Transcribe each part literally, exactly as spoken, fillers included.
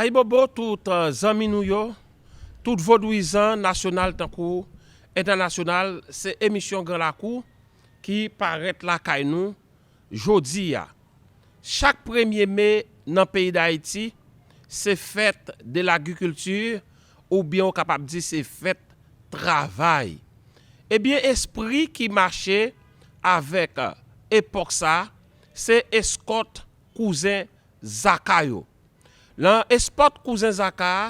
Ayibobo tout, eh, zanmi nou yo, tout vodouyizan nasyonal tankou entènasyonal, se emisyon Gran Lakou ki parèt lakay nou jodi a. Chak premye me nan peyi Dayiti, se fèt de lagrikilti, oubyen ou kapab di se fèt travay. Ebyen, espri ki mache avèk epòk sa, se eskòt kouzen Zaka yo. Nan eskòt kouzen Zaka a,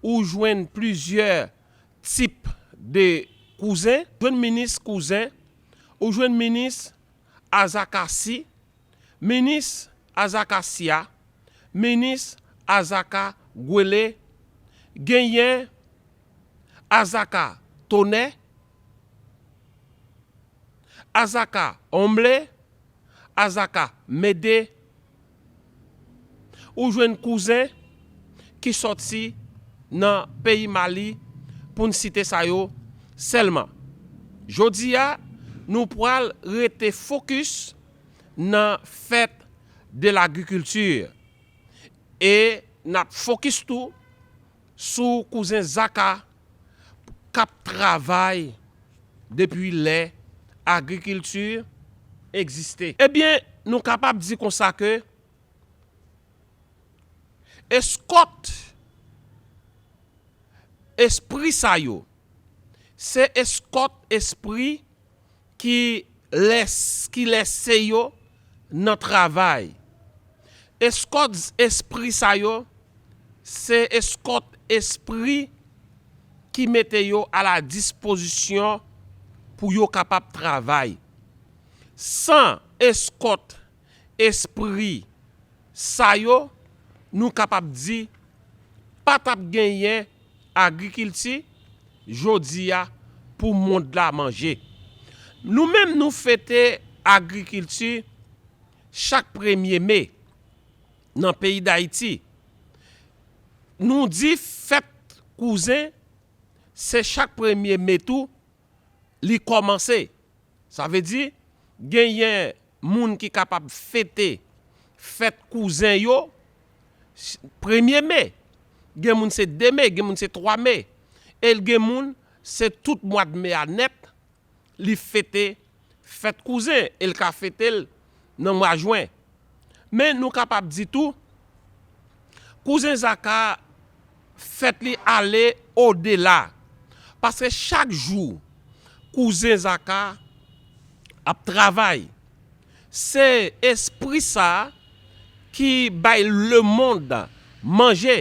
ou jwenn plizyè tip de kouzen. Jwenn minis kouzen, ou jwenn minis Azakasi, minis Azakasya, minis Azaka Gwele, genyen Azaka Tonè, Azaka Onmle, Azaka Mede, ou jwenn kouzen ki sòti nan peyi Mali, pou n site sa yo sèlman. Jodi a, nou pral rete fokis nan fèt de lagrikilti e n ap fokis tou sou kouzen Zaka k ap travay depi lè agrikilti egziste. Ebyen, nou kapab di konsa ke eskòt espri sa yo, se eskòt espri ki lès-, ki lèse yo nan travay. Eskòt espri sa yo, se eskòt espri ki mete yo a la dispozisyon pou yo kapab travay. San eskòt espri sa yo, nou kapab di, pa t ap genyen agrikilti jodi a pou mond la manje. Nou menm, nou fete agrikilti chak premye me nan peyi Dayiti. Nou di fèt kouzen, se chak premye me tou li kòmanse. Sa vle di, genyen moun ki kapab fete fèt kouzen yo s-, premye me. Gen moun se de me, gen moun se twa me. E l gen moun, se tout mwa de me a nèt, li fete fèt kouzen, e l ka fete l nan mwa jen. Men nou kapab di tou, kouzen Zaka fèt li ale odela. Paske chak jou kouzen Zaka ap travay, se espri sa a ki bay lemonn manje.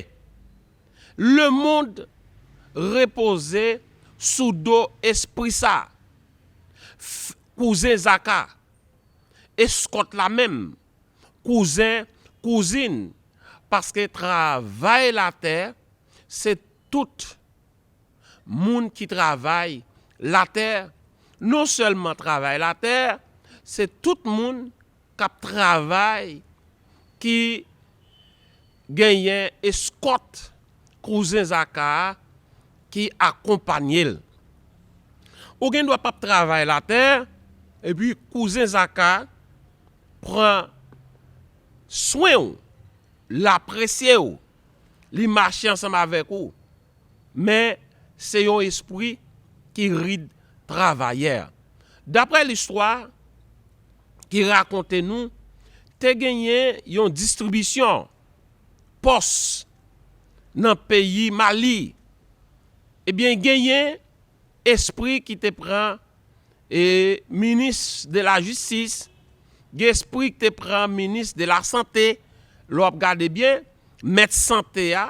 Lemonn repoze sou do espri sa a. F-, kouzen Zaka, eskòt la menm, kouzen, kouzin, paske travay latè, se tout moun ki travay latè, non sèlman travay latè, se tout moun k ap travay ki genyen eskòt kouzen Zaka a ki akonpanye l. Ou gen dwa p ap travay latè, epi kouzen Zaka pran swen w, l apresye w, li mache ansanm avèk ou. Men, se yon espri ki rid travayè. Daprè listwa ki rakonte nou, te genyen yon distribisyon pòs nan peyi Mali. Ebyen, genyen espri ki te pran e minis de la jistis, gen espri ki te pran minis de la sante. Lè w ap gade byen, mèt sante a,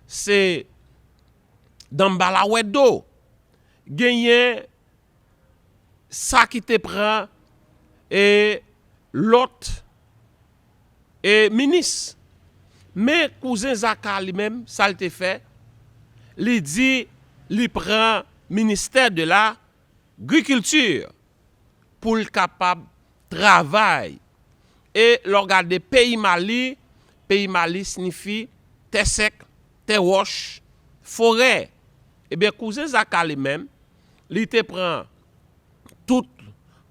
se Danmbala Weddo. Genyen sa ki te pran e lòt e minis. Men kouzen Zaka li menm, sa l te fè, li di li pran ministè de la agrikilti pou l kapab travay. E lè w gade peyi Mali, peyi Mali siyifi tè sèk, tè wòch, forè. Ebyen, kouzen Zaka li menm, li te pran tout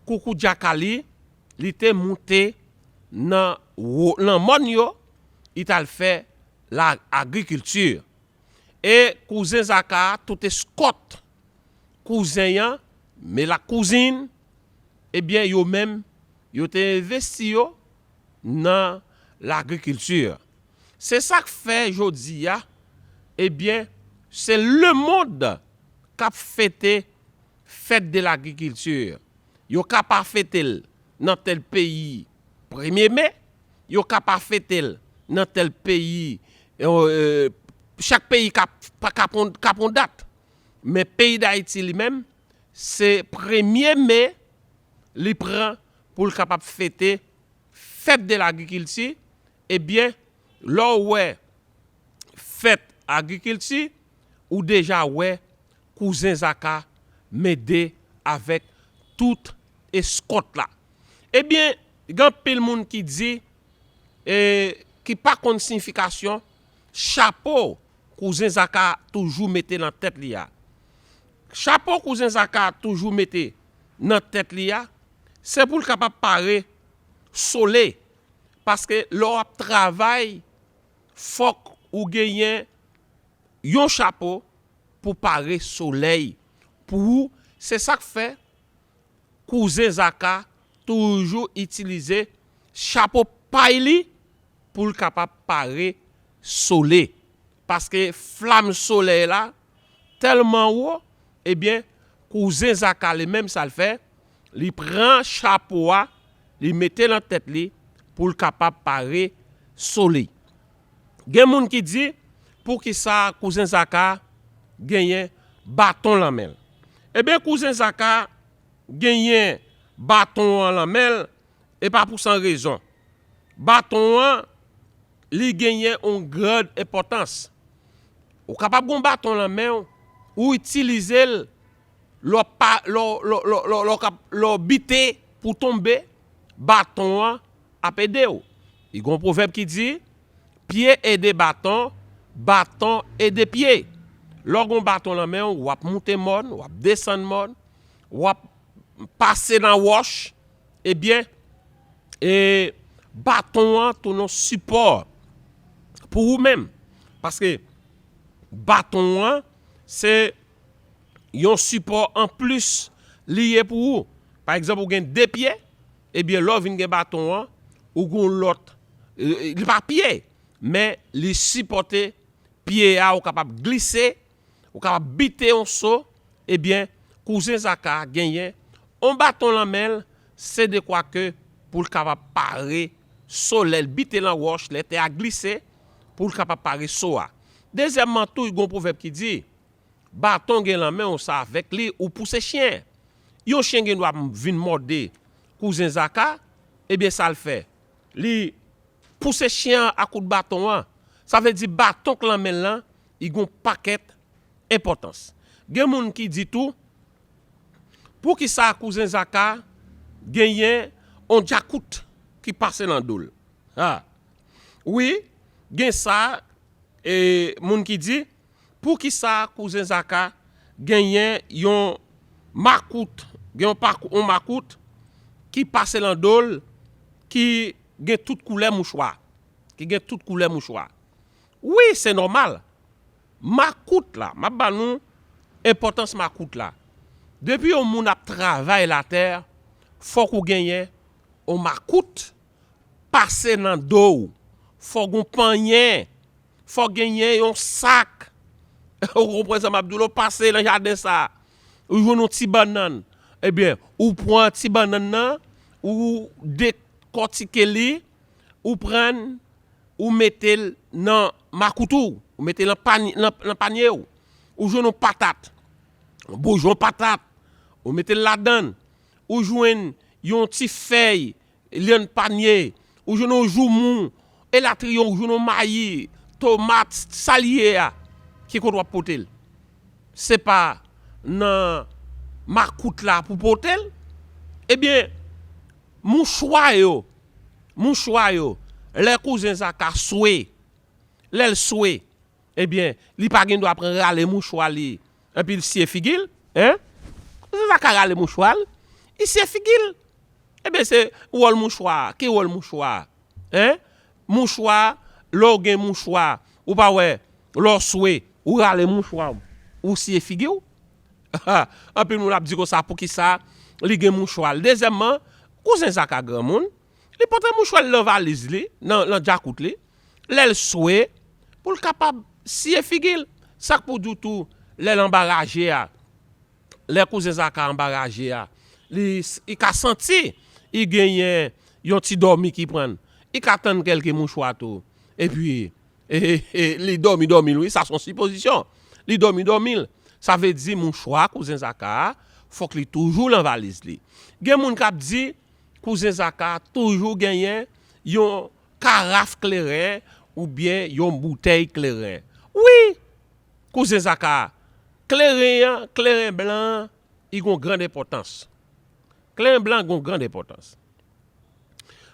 koukoudyaka li, li te moute nan wo-, nan mòn yo, li t al fè la agrikilti. E kouzen Zaka, tout eskòt kouzen an, men la kouzin, ebyen, yo menm, yo te envesti yo nan lagrikilti. Se sa k fè jodi a, ebyen, se lemonn k ap fete fèt de lagrikilti. Yo ka pa fete l nan tèl peyi premye me, yo ka pa fete l nan tèl peyi, euh, chak peyi ka, pa ka pran, ka pran dat. Men peyi Dayiti li menm, se premye me li pran pou l kapab fete fèt de lagrikilti. Ebyen, lè w wè fèt agrikilti, ou deja wè kouzen Zaka mede avèk tout eskòt la. Ebyen, gen anpil moun ki di, e, ki pa konn siyifikasyon chapo kouzen Zaka toujou mete nan tèt li a. Chapo kouzen Zaka toujou mete nan tèt li a, se pou l kapab pare sole. Paske lè w ap travay, fòk ou genyen yon chapo pou pare solèy pou ou. Se sa k fè kouzen Zaka toujou itilize chapo pay li pou l kapab pare sole. Paske flam solèy la tèlman wo, ebyen, kouzen Zaka li menm sa l fè, li pran chapo a, li mete l nan tèt li pou l kapab pare sole. Gen moun ki di, poukisa kouzen Zaka genyen baton nan men l? Ebyen, kouzen Zaka genyen baton an nan men l, e pa pou san rezon. Baton an, li genyen yon gran enpòtans. Ou kapab gen yon baton nan men w, ou itilize l, lè w pa, lè w, lè w, lè w, lè w, lè w kap-, lè w bite pou tonbe, baton an ap ede w. Li gen yon pwovèb ki di, pye ede baton, baton ede pye. Lè w gen yon baton nan men w, w ap moute mòn, w ap desann mòn, w ap pase nan wòch, ebyen, e baton an tounen yon sipò pou ou menm. Paske baton an, se yon sipò anplis li ye pou ou. Pa egzanp, ou gen de pye, ebyen, lè w vin gen baton an, ou gen yon lòt, e, e, li pa pye, men li sipòte pye a, ou kapab glise, ou kapab bite yon so, ebyen, kouzen Zaka genyen yon baton nan men l, se dekwa ke pou l kapab pare so lè l bite nan wòch, lè tè a glise, pou l kapab pare so a. Dezyèmman tou, gen yon pwovèb ki di, baton gen nan men w, sa avèk li ou pouse chen. Yon chen gen dwa vin mòde kouzen Zaka, ebyen sa l fè, li pouse chen an ak kout baton an. Sa vle di baton k nan men l lan, li gen yon pakèt enpòtans. Gen moun ki di tou, poukisa kouzen Zaka genyen yon djakout ki pase nan do l? Ha. Wi, gen sa, e, moun ki di, poukisa kouzen Zaka genyen yon makout, gen yon pakou-, yon makout ki pase nan do l, ki gen tout koulè mouchwa, ki gen tout koulè mouchwa? Wi, se nòmal. Makout la, m ap ba nou enpòtans makout la. Depi yon moun ap travay latè, fòk ou genyen yon makout pase nan do w. Fòk gon panyen, fòk genyen yon sak. Ou konprann sa m ap di w la, w pase nan jaden sa, ou jwenn yon ti bannann. Ebyen, ou pran ti bannann nan, ou dekòtike li, ou pran l, ou mete l nan makout ou, ou mete l nan panye, nan, nan panye w. Ou jwenn yon patat, yon boujyon patat, ou mete l ladan l. Ou jwenn yon ti fèy, lyann panye, ou jwenn yon joumou, elatriye, ou jwenn yon mayi, tomat, sa l ye a, ki kote w ap pote l? Se pa nan makout la pou pote l? Ebyen, mouchwa yo, mouchwa yo, lè kouzen Zaka swe, lè l swe, ebyen, li pa gen dwa pran rale mouchwa li, epi l siye figi l, en? Kouzen Zaka rale mouchwa l, li siye figi l. Ebyen, se wòl mouchwa a. Ki wòl mouchwa a? En? Mouchwa, lè w gen mouchwa, Ou pa wè, lè w swe, ou rale mouchwa w, ou siye figi w. Anpil moun ap di konsa, poukisa li gen mouchwa l. Dezyèmman, kouzen Zaka granmoun, li pote mouchwa l nan valiz li, nan, nan djakout li, lè l swe, pou l kapab siye figi l. Sa k pou di w tou, lè l anba raje a, lè kouzen Zaka anba raje a, li, li ka santi li genyen yon ti dòmi ki pran l. Li ka tann kèlke mouchwa tou. Epi, e, e, li dòmi dòmi l, wi, sa se yon sipozisyon. Li dòmi dòmi l. Sa vle di mouchwa kouzen Zaka a, fòk li toujou nan valiz li. Gen moun k ap di kouzen Zaka toujou genyen yon karaf kleren oubyen yon boutèy kleren. Wi, kouzen Zaka, kleren an, kleren blan an, li gon grann enpòtans. Kleren blan gon grann enpòtans.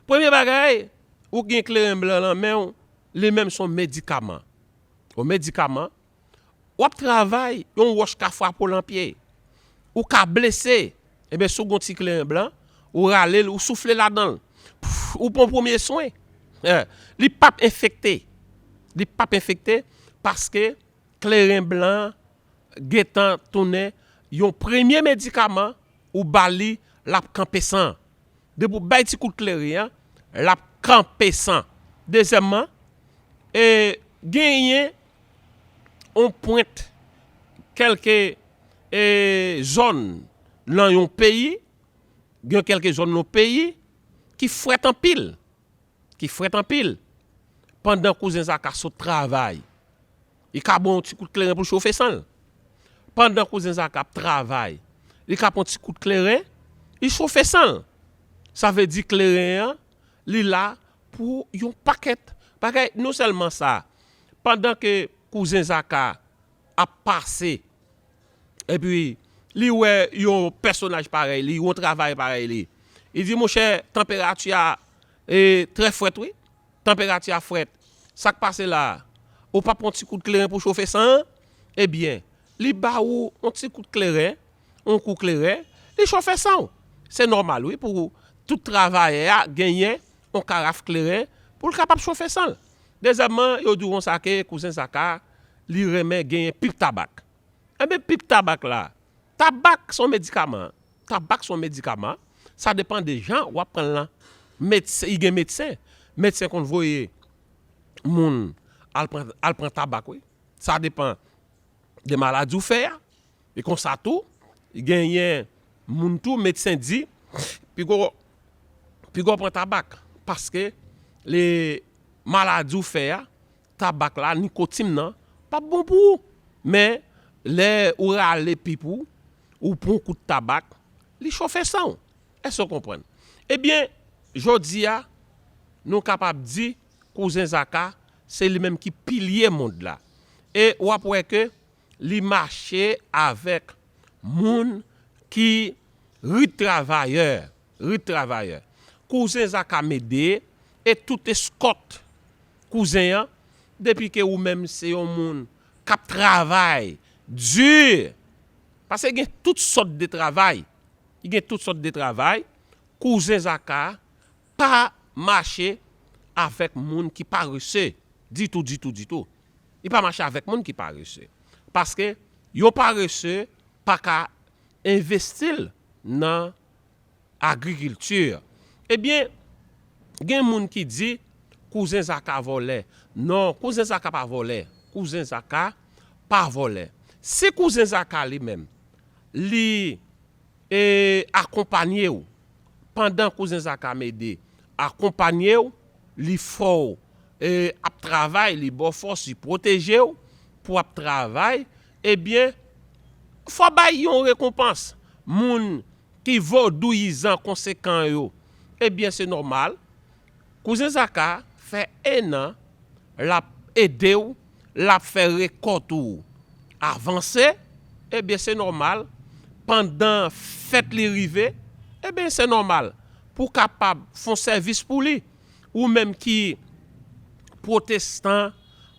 Premye bagay, ou gen kleren blan nan men w, li menm se yon medikaman. Yon medikaman, w ap travay, yon wòch ka frape w nan pye. Ou ka blese, ebyen, si w gen yon ti kleren blan, ou rale l, ou soufle ladan l. Pff, ou pran premye swen. Eh, li p ap enfekte. Li p ap enfekte paske kleren blan gentan tounen yon premye medikaman ou ba li, l ap kanpe san. Depi w bay ti kout kleren an, l ap kanpe san. Dezyèmman, e, genyen yon pwent kèlke, e, zòn nan yon peyi, gen kèlke zòn nan yon peyi ki frèt anpil, ki frèt anpil. Pandan kouzen Zaka sot travay, li ka ba w yon ti kout kleren pou l chofe san l. Pandan kouzen Zaka ap travay, li ka pran ti kout kleren, li chofe san l. Sa vle di kleren an, li la pou yon pakèt bagay. Non sèlman sa, pandan ke kouzen Zaka ap pase, epi li wè yon pèsonaj parèy li, yon travay parèy li, li di, monchè, tanperati a, e, trè frèt, wi. Tanperati a frèt. Sa k pase la a? Ou pa pran ti kout kleren pou chofe san an? Ebyen, li ba ou yon ti kout kleren, yon kou kleren, li chofe san w. Se nòmal, wi, pou tout travayè a genyen yon karaf kleren pou l kapab chofe san l. Dezyèmman, yo di w konsa ke kouzen Zaka, li renmen genyen pip tabak. Ebyen, pip tabak la, tabak se yon medikaman. Tabak se yon medikaman. Sa depann de jan w ap pran l lan. Medsen, li gen medsen. Medsen konn voye moun al pran, al pran tabak, wi. Sa depann de maladi w fè a. E konsa tou, genyen moun tou, medsen di, piga w, piga w pran tabak. Paske le maladi w fè a, tabak la, nikotin nan, p ap bon pou ou. Men, lè ou rale pip ou, ou pran yon kout tabak, li chofe san w. Èske w konprann? Ebyen, jodi a, nou kapab di, kouzen Zaka, se li menm ki pilye mond la. E w ap wè ke li mache avèk moun ki rit travayè, rit travayè. Kouzen Zaka Mede e tout eskòt kouzen an, depi ke ou menm se yon moun k ap travay di, paske gen tout sòt de travay, li gen tout sòt de travay, kouzen Zaka pa mache avèk moun ki parese ditou, ditou, ditou. Li pa mache avèk moun ki parese. Paske yon parese pa ka envesti l nan agrikilti. Ebyen, gen moun ki di, kouzen Zaka vòlè. Non, kouzen Zaka pa vòlè. Kouzen Zaka pa vòlè. Si kouzen Zaka li menm, li, e, akonpanye w, pandan kouzen Zaka Mede akonpanye w, li fè w, e, ap travay, li ba w fòs, li pwoteje w pou w ap travay, ebyen, fò bay yon rekonpans. Moun ki vodouyizan konsekan yo, ebyen, se nòmal. Kouzen Zaka fè en an, l ap ede w, l ap fè rekòt ou avanse, ebyen, se nòmal. Pandan fèt li rive, ebyen, se nòmal. Pou w kapab fè yon sèvis pou li, ou menm ki pwotestan,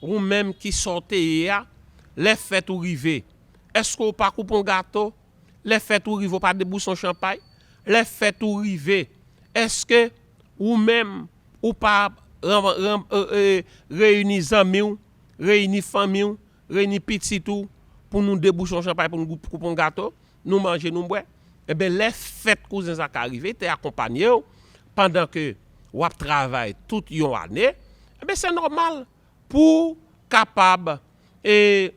ou menm ki sa w te ye a, lè fèt ou rive, èske w pa koupe yon gato? Lè fèt ou rive, ou pa debouse yon chanpay? Lè fèt ou rive, èske ou menm, ou pa ran-, ran-, e, e, reyini zanmi w, reyini fanmi w, reyini pitit ou, pou nou debouche yon chanpay, pou nou koupe yon gato, nou manje, nou bwè. Enben, lè fèt kouzen Zaka rive, te akonpanye w, pandan ke w ap travay tout yon ane, enben, se nòmal pou w kapab e,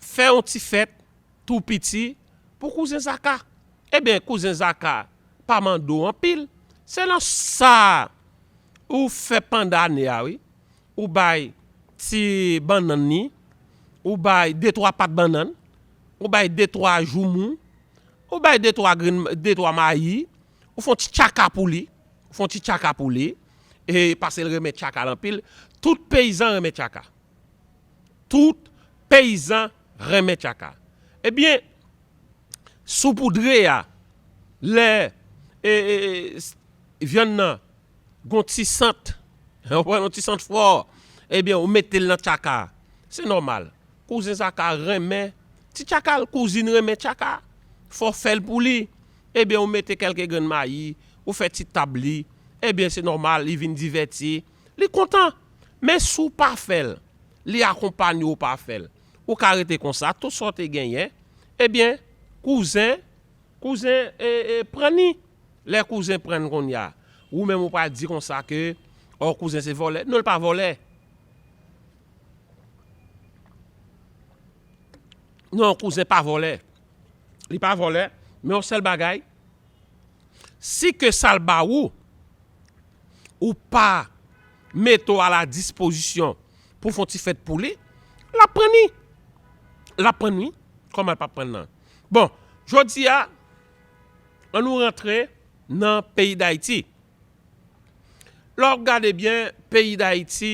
fè yon ti fèt tou piti pou kouzen Zaka. Ebyen, kouzen Zaka pa mande w anpil. Se nan sa ou fè pandan ane a, wi. Ou bay ti bannann li, ou bay de twa pat bannann, ou bay de twa joumou, ou bay de twa grenn, de twa mayi, ou fè yon ti tchaka pou li, ou fè yon ti tchaka pou li, e paske l renmen tchaka l anpil. Tout peyizan renmen tchaka. Tout peyizan renmen tchaka. Ebyen, soupoudre a, lè e, e, e, s- vyann nan gon ti sant, ou pran yon ti sant fò, ebyen, ou mete l nan tchaka. Se nòmal. Kouzen Zaka renmen ti tchaka l, kouzin renmen tchaka. Fò fè l pou li. Ebyen, ou mete kèlke grenn mayi, ou fè ti tab li. Ebyen, se nòmal, li vin divèti. Li kontan. Men si w pa fè l, li akonpanye w pa fè l, ou ka rete konsa, tout sa w te genyen, ebyen, kouzen, kouzen e, e, pran ni. Lè kouzen pran n kounye a, ou menm ou pral di konsa ke, ò, kouzen se vòlè. Non, l pa vòlè. Non, kouzen pa vòlè. Li pa vòlè. Men yon sèl bagay, si ke sa l ba ou, ou pa mete w a la dispozisyon pou fè yon ti fèt pou li, l ap pran ni. L ap pran ni. Kòman l p ap pran nan? Bon, jodi a, ann nou rantre nan peyi Dayiti. Lè w ap gade byen, peyi Dayiti,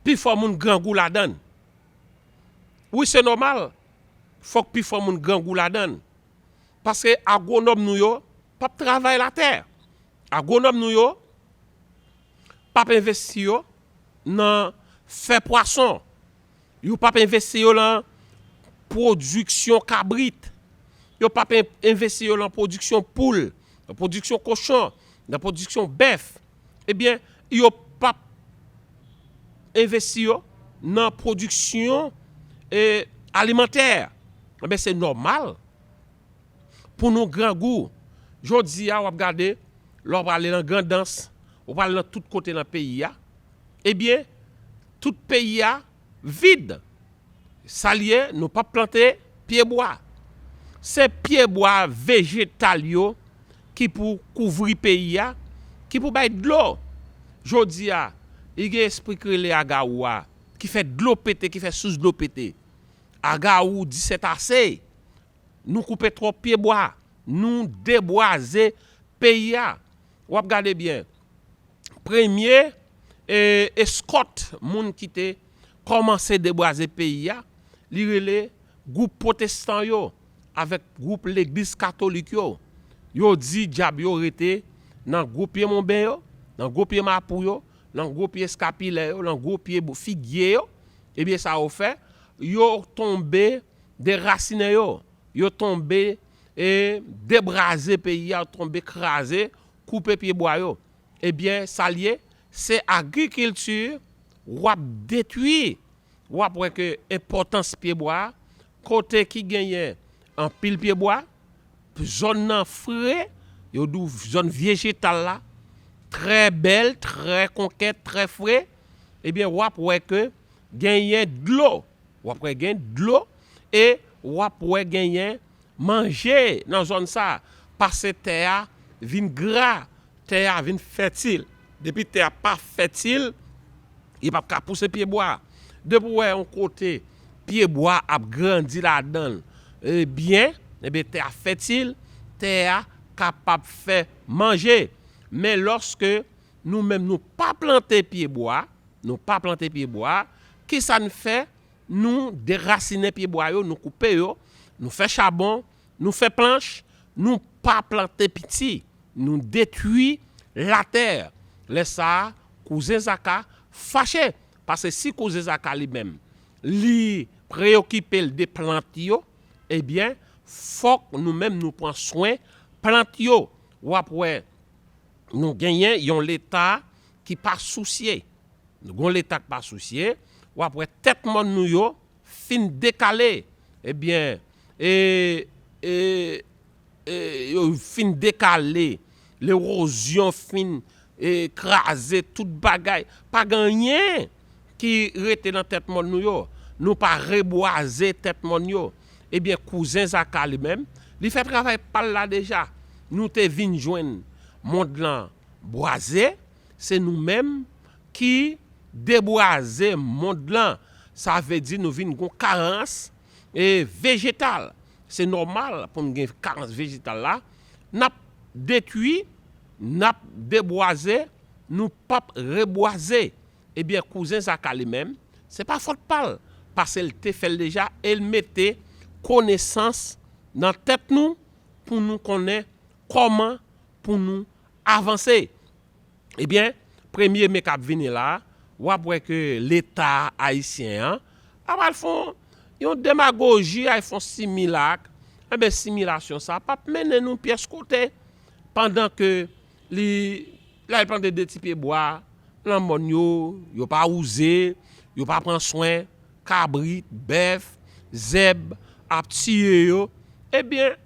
pifò moun grangou ladan l. Wi, se nòmal. Fòk pifò moun grangou ladan l. Paske agwonòm nou yo p ap travay latè. Agwonòm nou yo p ap envesti yo nan fè pwason. Yo p ap envesti yo nan pwodiksyon kabrit. Yo p ap en- envesti yo nan pwodiksyon poul, nan pwodiksyon kochon, nan pwodiksyon bèf. Ebyen, yo p ap envesti yo nan pwodiksyon e, alimantè. Ebyen, se nòmal pou nou grangou. Jodi a, w ap gade, lè w prale nan Grandans, ou prale nan tout kote nan peyi a, ebyen, tout peyi a vid. Sa l ye, nou p ap plante pyebwa. Se pyebwa vejetal yo ki pou kouvri peyi a, ki pou bay dlo. Jodi a, li gen espri k rele Agawou a, ki fè dlo pete, ki fè sous dlo pete. Agawou di sètase. Nou koupe twòp pyebwa. Nou debwaze peyi a. W ap gade byen. Premye e, eskòt moun ki te kòmanse debwaze peyi a, li rele gwoup pwotestan yo avèk gwoup legliz katolik yo. Yo di dyab yo rete nan gwo pye monben yo, nan gwo pye mapou yo, nan gwo pye eskapilè yo, nan gwo pye bo- figye yo. Ebyen, sa yo fè, yo tonbe derasinen yo. Yo tonbe e, debraze peyi a, yo tonbe kraze, koupe pyebwa yo. Ebyen, sa l ye, se agrikilti w ap detwi. W ap wè ke enpòtans pyebwa a, kote ki genyen anpil pyebwa, zòn nan fre, yo di w zòn vejetal la, trè bèl, trè konkèt, trè fre, ebyen, w ap wè ke genyen dlo. W ap wè gen dlo e w ap wè genyen manje nan zòn sa a, paske tè a vin gra, tè a vin fètil. Depi tè a pa fètil, li p ap ka pouse pyebwa. Depi w wè yon kote pyebwa ap grandi ladan l, e, byen, ebyen, tè a fètil, tè a kapab fè manje. Men lòske nou menm nou pa plante pyebwa, nou pa plante pyebwa, kisa n fè? Nou derasinen pyebwa yo, nou koupe yo, nou fè chabon, nou fè planch, nou pa plante piti, nou detwi latè. Lè sa a, kouzen Zaka fache, paske si kouzen Zaka li menm, li preyokipe l de plant yo, ebyen, fòk nou menm nou pran swen plant yo. W ap wè, nou genyen yon Leta ki pa sousye. gon Leta k pa sousye, w ap wè tèt mòn nou yo fin dekale. Ebyen, e, e, e, yo fin dekale, lewozyon fin e, kraze tout bagay. Pa gen anyen ki rete nan tèt mòn nou yo. Nou pa rebwaze tèt mòn yo. Ebyen, kouzen Zaka li menm, li fè travay pa l la deja. Nou te vin jwenn mond lan bwaze, se nou menm ki debwaze mond lan. Sa vle di nou vin gon karans e, vejetal. Se nòmal pou n gen karans vejetal la. N ap detwi, n ap debwaze, nou p ap rebwaze. Ebyen, kouzen Zaka li menm, se pa fòt pa l, paske l te fè l deja e l mete konesans nan tèt nou pou nou konnen kòman pou nou avanse. Ebyen, premye me k ap vini la, w ap wè ke Leta ayisyen an ap al fè yon, yon demagoji, al fè yon similak. Enben, similasyon sa p ap mennen nou pyès kote. Pandan ke li, l al plante de ti pye bwa nan mòn yo, yo pa wouze, yo pa pran swen, kabrit, bèf, zèb ap tiye yo. Ebyen,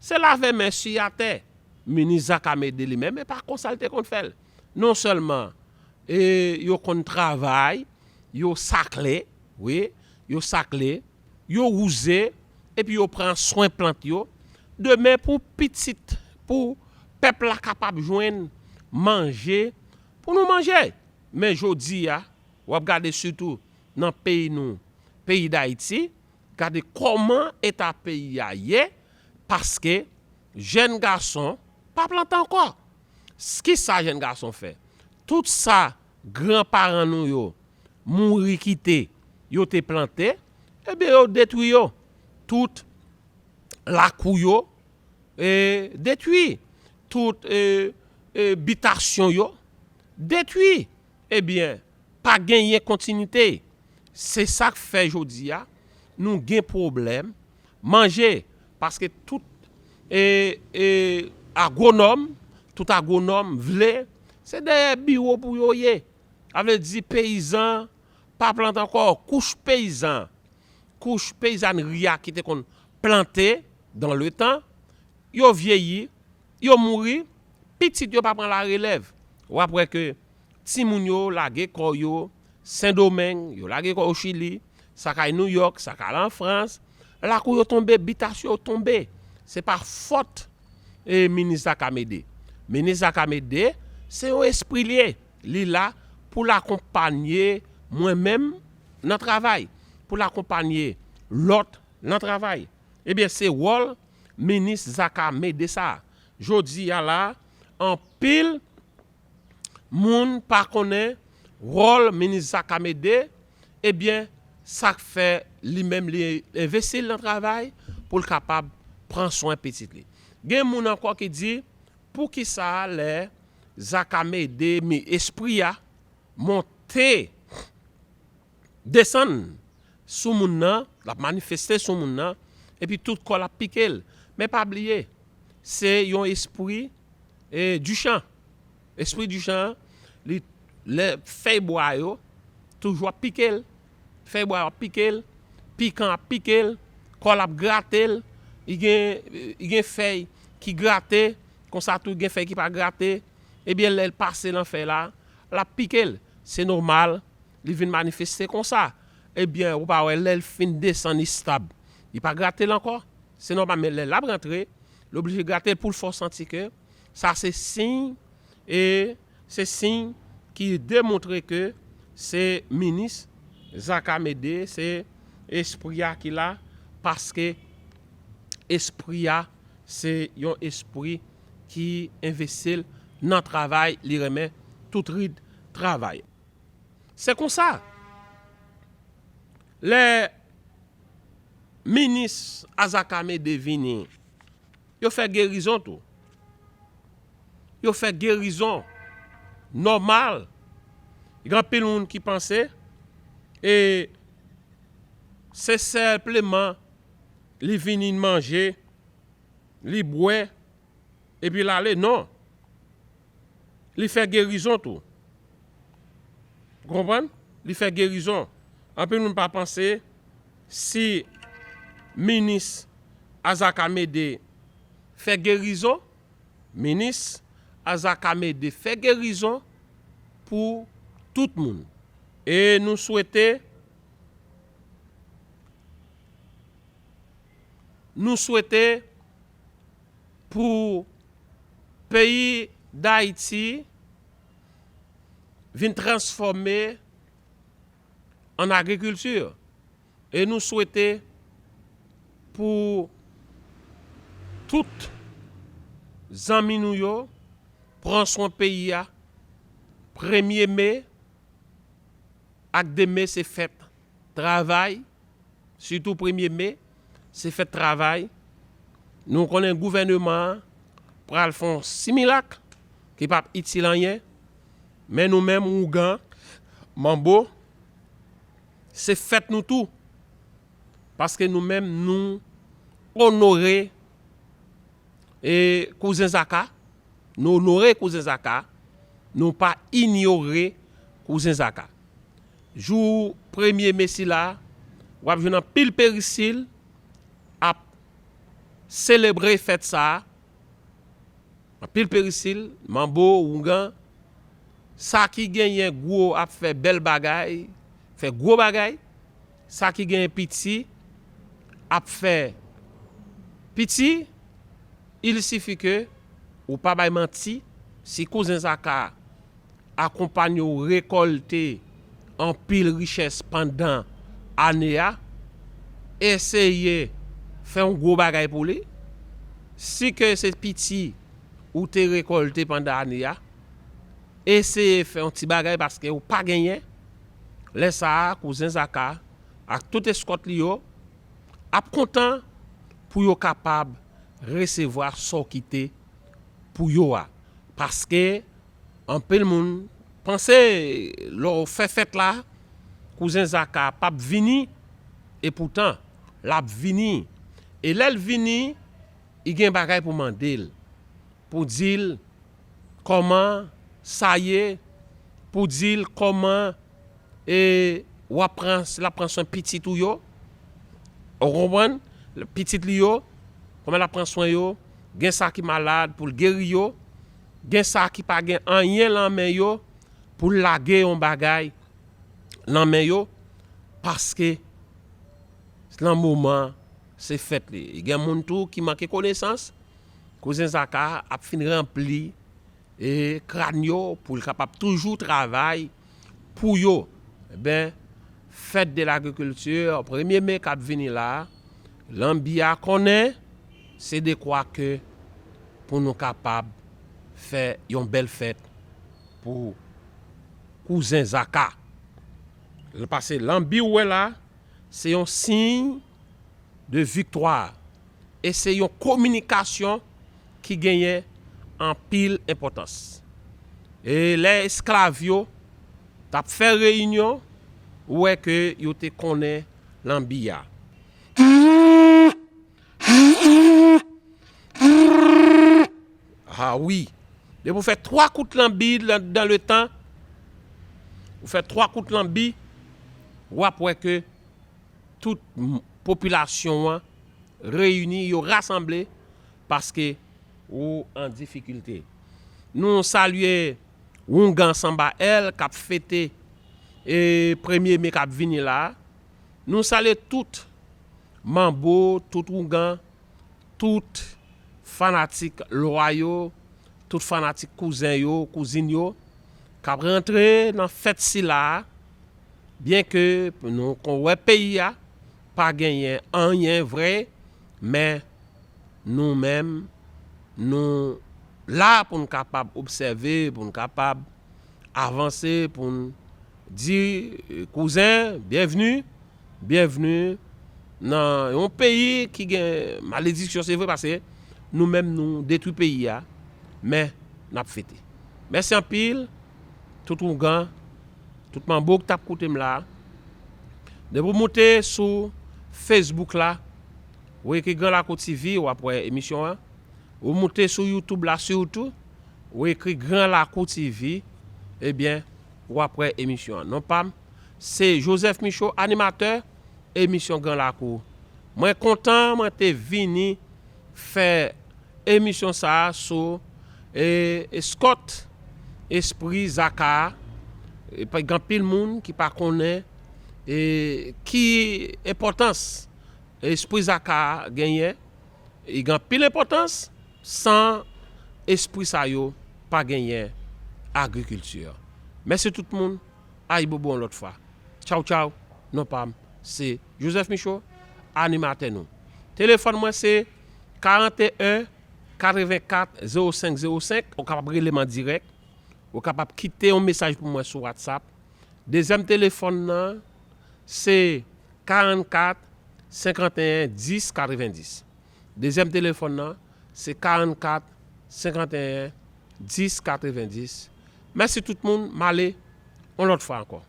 se lave men siy atè. Minis Zaka Mede li menm, e pa konsa l te konn fè l. Non sèlman e, yo konn travay, yo sakle, wi, yo sakle, yo wouze, epi yo pran swen plant yo. Demen pou pitit, pou pèp la kapab jwenn manje, pou nou manje. Men jodi a, w ap gade sitou nan peyi nou, peyi Dayiti, gade kòman eta peyi a ye, paske jèn gason pa plante ankò. S-, kisa jèn gason fè? Tout sa gran paran nou yo mouri kite, yo te plante, ebyen, yo detwi yo. Tout lakou yo, e, detwi. Tout, e, e, bitasyon yo detwi. Ebyen, pa genyen kontinite. Se sa k fè jodi a, nou gen pwoblèm manje. Paske tout, e, e, agwonòm, tout agwonòm vle, se dèyè biwo pou yo ye. Sa vle di peyizan pa plante ankò. Kouch peyizan, kouch peyizanri a ki te konn plante dan le tan, yo vyeyi, yo mouri, pitit yo pa pran larelèv. W ap wè ke timoun yo lage kò yo Sendomeng, yo lage kò yo Chili, sa k al Nouyòk, sa k al an Frans, lakou yo tonbe, bitasyon yo tonbe. Se pa fòt, e, minis Zaka Mede. Minis Zaka Mede, se yon espri li ye. Li la pou l akonpanye mwen menm nan travay, pou l akonpanye lòt nan travay. Ebyen, se wòl minis Zaka Mede sa. Jodi a la, anpil moun pa konnen wòl minis Zaka Mede, ebyen, sa k fè li menm li envesti l nan travay pou l kapab pran swen pitit li. Gen moun ankò ki di, poukisa lè Zaka Mede, mi espri a monte, desann sou moun nan, l ap manifeste sou moun nan, epi tout kò l ap pike l. Men pa bliye, se yon espri, e, du chan. Espri du chan, li, lè fèy bwa yo toujou ap pike l. Fèy bwa yo ap pike l, pikan ap pike l, kò l ap grate l, li gen, li gen fèy ki grate, konsa tou gen fèy ki pa grate. Ebyen, lè l pase nan fèy la, l ap pike l. Se nòmal, li vin manifeste konsa. Ebyen, ou pa wè, lè l fin desann estab, li pa grate l ankò. Se nòmal, men lè l ap rantre, li oblije grate l pou l fè w santi ke sa se siy, e se siy ki demontre ke se minis Zaka Mede, se espri a ki la, paske espri a se yon espri ki envesti l nan travay, li renmen tout rit travay. Se konsa, lè minis a Zaka Mede vini, yo fè gerizon tou. Yo fè gerizon nòmal. Gen anpil moun ki panse, e se senpleman li vini manje, li bwè, epi l ale. Non. Li fè gerizon tou. Ou konprann? Li fè gerizon. Anpil moun pa panse si minis Azaka Mede fè gerizon, minis Azaka Mede fè gerizon pou tout moun. E nou swete, nou swete pou peyi Dayiti vin transfòme an agrikilti. E nou swete pou tout zanmi nou yo pran swen peyi a. Premye me ak de me se fèt travay, sitou premye me, se fèt travay. Nou konnen gouvèneman an pral fè yon similak ki p ap itil anyen, men nou menm, ougan, manbo, se fèt nou tou. Paske nou menm, nou onore e kouzen Zaka, nou onore kouzen Zaka, nou pa inyore kouzen Zaka. Jou premye me sila, w ap jwenn anpil perisil ap selebre fèt sa a. Anpil perisil, manbo, ougan, sa ki genyen gwo ap fè bèl bagay, fè gwo bagay, sa ki genyen piti ap fè piti. Il sifi ke ou pa bay manti, si kouzen Zaka akonpanye w rekòlte anpil richès pandan ane a, eseye fè yon gwo bagay pou li. Si ke se piti ou te rekòlte pandan ane a, eseye fè yon ti bagay paske ou pa genyen. Lè sa a, kouzen Zaka ak tout eskòt li yo ap kontan pou yo kapab resevwa sa w kite pou yo a. Paske anpil moun panse lè w fè fèt la, kouzen Zaka p ap vini, epoutan, l ap vini. E lè l vini, li gen bagay pou mande l, pou di l kòman sa ye, pou di l kòman e w ap pran, l ap pran swen pitit ou yo. Ou konprann? Pitit li yo, kòman l ap pran swen yo. Gen sa ki malad pou l geri yo. Gen sa ki pa gen anyen nan men yo pou l lage yon bagay nan men yo. Paske nan moman se fèt li. Gen moun tou ki manke konesans. Kouzen Zaka ap fin ranpli e kràn yo pou l kapab toujou travay pou yo. Enben, fèt de lagrikilti, premye me k ap vini la, lanbi a konnen se dekwa ke pou nou kapab fè yon bèl fèt pou kouzen Zaka. Pase lanbi ou wè la, se yon siy de viktwa. E se yon kominikasyon ki genyen anpil enpòtans. E lè esklav yo t ap fè reyinyon, ou wè ke yo te konnen lanbi a. Ah wi. Depi w fè twa kout lanbi dan, dan le tan, ou fè twa kout lanbi, w ap wè ke tout m-, popilasyon an reyini, yo rasanble paske ou an difikilte. Nou salye Oungan Sanba L k ap fete e premye me k ap vini la. Nou salye tout manbo, tout oungan, tout fanatik lwa yo, tout fanatik kouzen yo, kouzin yo, k ap rantre nan fèt sila a, byenke nou konn wè peyi a pa genyen anyen vre, men nou menm, nou la pou n kapab obsève, pou n kapab avanse, pou n di, eh, kouzen, byenvni, byenvni nan yon peyi ki gen malediksyon, se vre, paske nou menm nou detwi peyi a, men n ap fete. Mèsi anpil, tout oungan, tout manbo k t ap koute m la. Depi w moute sou Facebook la, ou ekri Gran Lakou T V, w ap wè emisyon an. Ou moute sou YouTube la sitou, ou ekri Gran Lakou T V, ebyen, w ap wè emisyon an. Non pa m, se Joseph Michaud, animatè emisyon Gran Lakou. Mwen kontan mwen te vini fè emisyon sa a sou e, eskòt espri Zaka a. E pa gen anpil moun ki pa konnen e, ki enpòtans espri Zaka a genyen. Li gen anpil enpòtans, san espri sa yo pa genyen agrikilti. Mèsi tout moun, ayibobo yon lòt fwa. Tchaw tchaw, non pa m, se Joseph Michaud, animatè nou. Telefòn mwen se karanteyen katrevenkat zewo senk zewo senk, ou kapab rele m an dirèk, ou kapab kite yon mesaj pou mwen sou WhatsApp. Dezyèm telefòn nan se karankat senkanteyen dis katrevendis. Dezyèm telefòn nan se karankat senkanteyen dis katrevendis. Mèsi tout moun, m ale yon lòt fwa ankò.